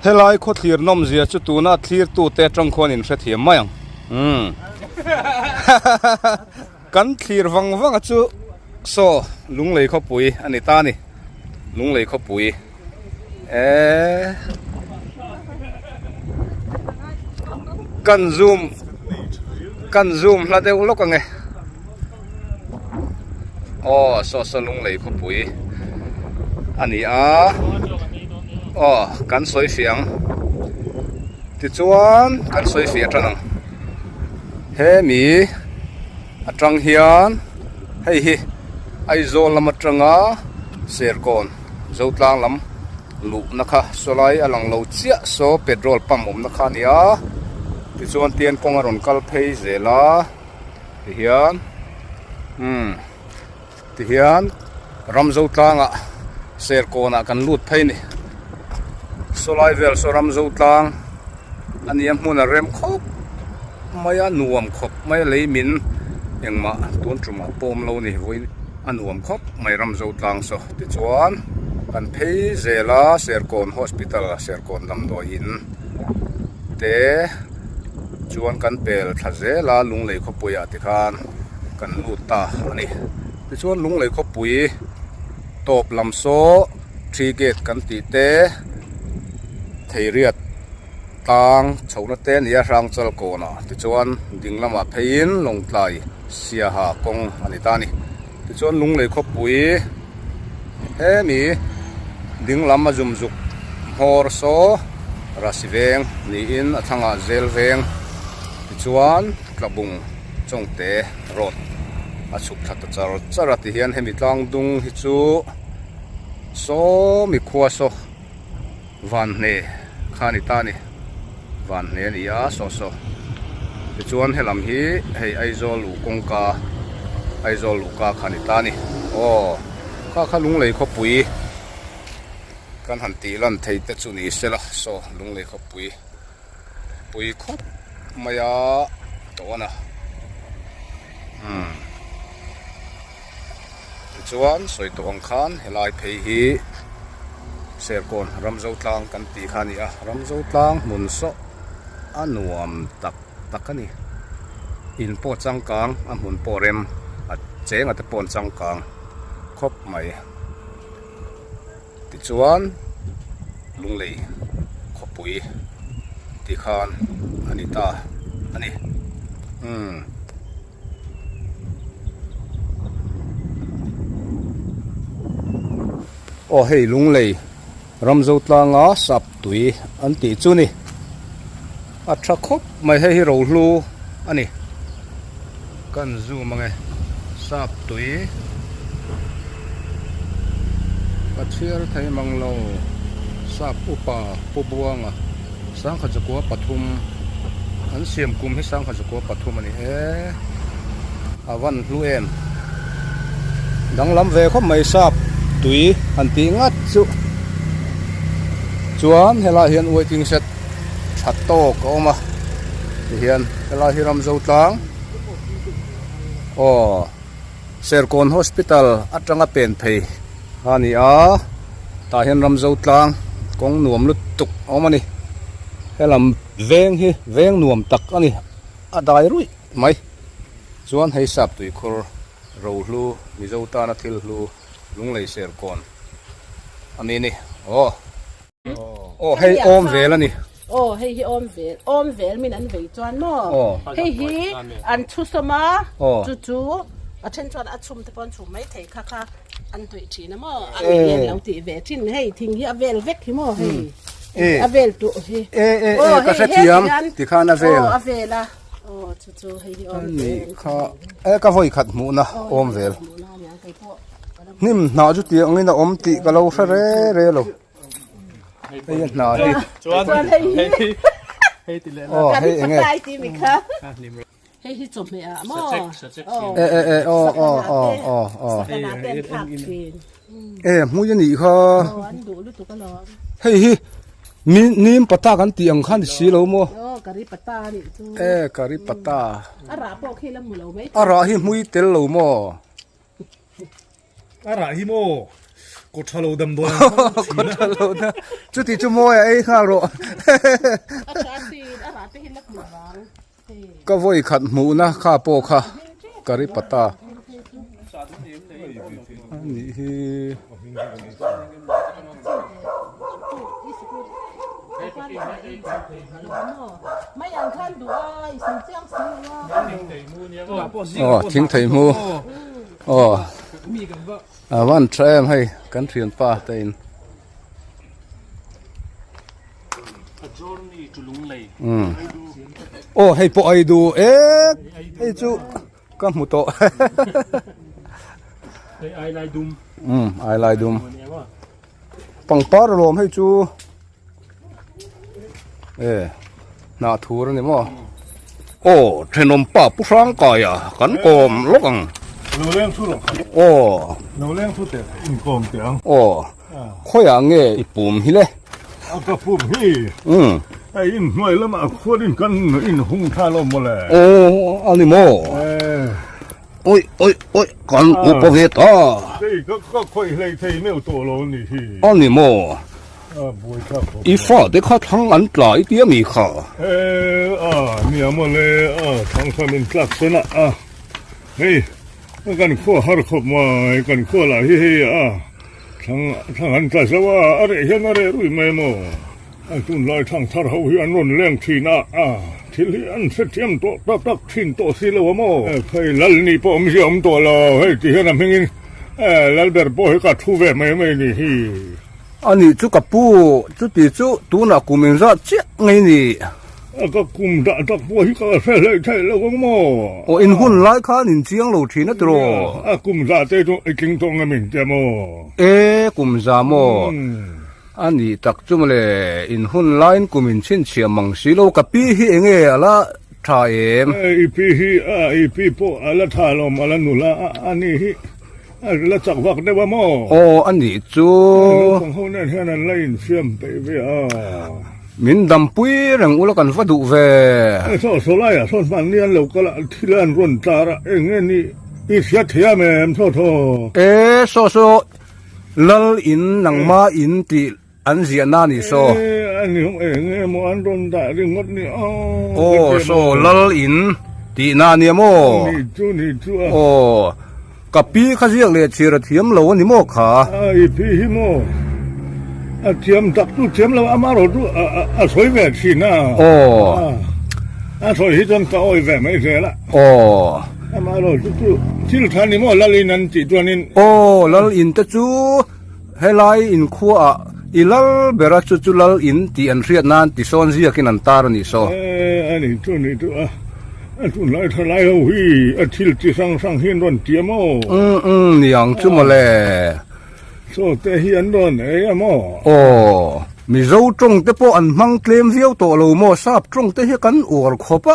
Helai khawthlir nawmzia chu tuna thlirtute atang khuan in hrethiam mai ang. Umm. Kan thlir vang vang a chu saw Lunglei khawpui a ni ta a ni. Lunglei khawpui eee kan zoom kan zoom hla deuh lawk ang e. Aw saw saw Lunglei khawpui a ni a aw kan sawi fiah ang tichuan kan sawi fiah tan ang hemi atang hian hei hi Aizawl lam atanga Serkawn Zotlang lam luhna kha sawlai a lang lo chiah saw petrol pump awmna kha a ni a tichuan tian kawng a rawn kal phei zel a. Tihian umm tihian Ramzo tlangah Serkawnah kan lut phei a ni sawlai vel saw Ramzo tlang a nia hmun a rem khawp mai a nuam khawp mai a lei min engmah tun tumah pawm lo a ni vawiin a nuam khawp mai Ramzo tlang saw tichuan kan phei zel a Serkawn hospital Serkawn damdawi in te. Chuan kan pel thla zel a Lunglei khawpui ah tikhan kan lut ta a ni. Tichuan Lunglei khawpui tawp lam saw three gate kan tih te Theiriat tlang chhohna te a ni a Hrangchal kawnah tichuan ding lamah pheiin Lawngtlai Siaha kawng a ni ta a ni. Tichuan Lunglei khawpui hemi ding lam a zum zuk hmawr saw Rasi veng niin a thlangah zel veng tichuan Tlabung Chawngte road a chhuk thla ta char char a tihian hemi tlang dung hi chu saw mi khua saw Vanhne kha a ni ta a ni. Vanhne a ni a saw saw. Tichuan helam hi hei Aizawl luh kawngka Aizawl luhka kha a ni ta a ni. Aw kha kha Lunglei khawpui kan han tih lan thei te chu ni sela saw Lunglei khawpui pui khawp mai a tawn a. Umm. Tichuan sawi tawh ang khan helai phei hi Serkawn Ramzo tlang kan tih kha a ni a, Ramzo tlang hmun sawh a nuam tak tak a ni. In pawh changkang a hmun pawh rem a chenga te pawh an changkang khawp mai. Tichuan Lunglei khawpui tih khan a ni ta a ni. Umm. Aw hei Lunglei Ramzo tlanga sap tui an tih chu ni a tha khawp mai hei hi rohlu a ni kan zoom ange sap tui ka chhiar thei mang lo sap upa Pu Buanga. Sangha zakua pathum an siam kum hi sangha zakua pathum a ni e a van hlu em danglam ve khawp mai sap tui han tih ngat chu chuan helaiah hian waiting shed tha tawk a awm a tihian helai hi Ramzo tlang aw. Serkawn Hospital atanga pen phei a ni a, tah hian Ramzo tlang kawng nuam lutuk a awm a ni. Helam veng hi veng nuam tak a ni, a dai ruih mai. Chuan hei sap tuikhur rohlu Mizo tana thil hlu Lunglei Serkawn a ni ni aw. Aw hei awm vel a ni. Aw hei hi awm vel awm vel min an vei chuan maw hei hi an thu sawm a chu chu a then chuan a chhum te pawh an chhum mai thei kha kha an hnawih thin a maw a ni hian lo tih ve thin hei thing hi a vel vek hi maw hei a vel tuh hi e e e ka hrethiam tikhan a vel aw a vel a aw chu chu hei hi awm vel kha e ka vawi khat hmuhna awm vel Hnim hnah chu tih angin a awm tih ka lo hre re re lo. Hei a hnah hi. Chuan hei hi. Hei ti leh Aw hei enge. Patai ti mi kha. Hei hi chawhmeh ah maw. E e e aw aw aw aw aw. Sakana te an thlak thin. E hmui a nih kha. Aw an duh lutuk alawm. Hei hi mi nim pata kan tih ang kha ni si lo maw. Aw kari pata a nih chu. E kari pata. A rah pawh khi la hmu lo mai. A rah hi hmui tel lo maw. A rah hi maw kaw tha lo damdawi ang hmang thin a. Kaw tha lo na. Chuti chu mawi a ei nghal rawh. A tha sin a rah te hi la hmuh vang. Ka vawi khat hmuhna kha pawh kha Karipata a nih hi. Aw thing thei hmu aw a van tha em hei kan thianpa te in. Aw hei pawh ai duh ek hei chu ka hmu tawh hei ai lai dum um ai lai dum pangpar alawm hei chu e hnah thur ani maw aw thenawm pa pu hrang kai a kan kawm lawk ang lo leng thu rawh aw lo leng thu teh inkawm teh ang aw Khawiah nge i pum hi le? A ka pum hi? Umm. Hei in hnuai lamah khuanin kan in hung tha lo maw le? Aw, a ni maw? Eh. Oi, oi, oi, kan upa ve ta. Hei ka ka khawih hlei thei meuh tawh lo a nih hi. A ni maw? A buai thlak khawp. I fate kha thlang an tla i tia mi kha? Eh, a nia maw le, a thlang kha min tlak sen a, a hei kan khua har khawp mai, kan khua lah hi hei a. Thlang thlang an tla zo a, a reh hian a reh rui mai maw? A tunlai thlang thar ho hi an rawn leng thin a, a thil hi an hrethiam tawh tak tak thin tawh si lo a maw? Hei lal ni pawh awmzia awm tawh lo, hei ti hian a hmingin lal ber pawh hi ka thu ve mai mai ni hi. A nih chu ka pu, chuti chu tunah kum engzat chiah ngei ni? Ka kum dah tak pawh hi ka hre hlei theih lo ang maw? Aw in hun lai khan in chiang lo thin a tiraw? A kum za te chu i tling tawh ngam in tia maw? E kum za maw? A nih tak chu mawle in hun laiin kum in chhinchhiah mang si lo ka pi hi enge a la tha em? E i pi hi a i pi pawh a la tha lo a la nula a ni hi a la chak vak deuh a maw? Aw a nih chu. Naupang ho nen hian an la infiam peih ve a. Min dampui reng ula kan va duh ve. Hei saw saw laiah sawn hman ni an lo kal a, thil an rawn tlar a, eng nge ni i hriat thei am em thaw thaw? E saw saw lal in nangma in tih an ziah na ni saw. E a ni hawng eng nge maw an rawn dah ringawt ni aw. Aw saw lal in tih na nia maw? Ni chu ni chu a. Aw Ka pi kha ziak leh chhir a thiam lo a ni maw kha? A i pi hi maw? A thiam tak chu thiam lo a amarawh chu a sawi ve thin a. Aw. A sawi hi chuan ka awi ve mai zel a. Aw. Amarawh chu chu thil tha ni maw lal in an tih chuanin. Aw lal in te chu helai inkhuaah i lal bera chu chu lal in tih an hriat nan tisawn ziakin an tar a nih saw. A ni chu ni chu a. A tunlai thalai ho hi a thil chi hrang hrang hi an rawn ti a maw? Umm umm niang chu mawle. Chaw te hi an rawn ei a maw? Aw, Mizo tawng te pawh an hmang tlem viau tawh lo maw? Sap tawng te hi kan uar khawp a.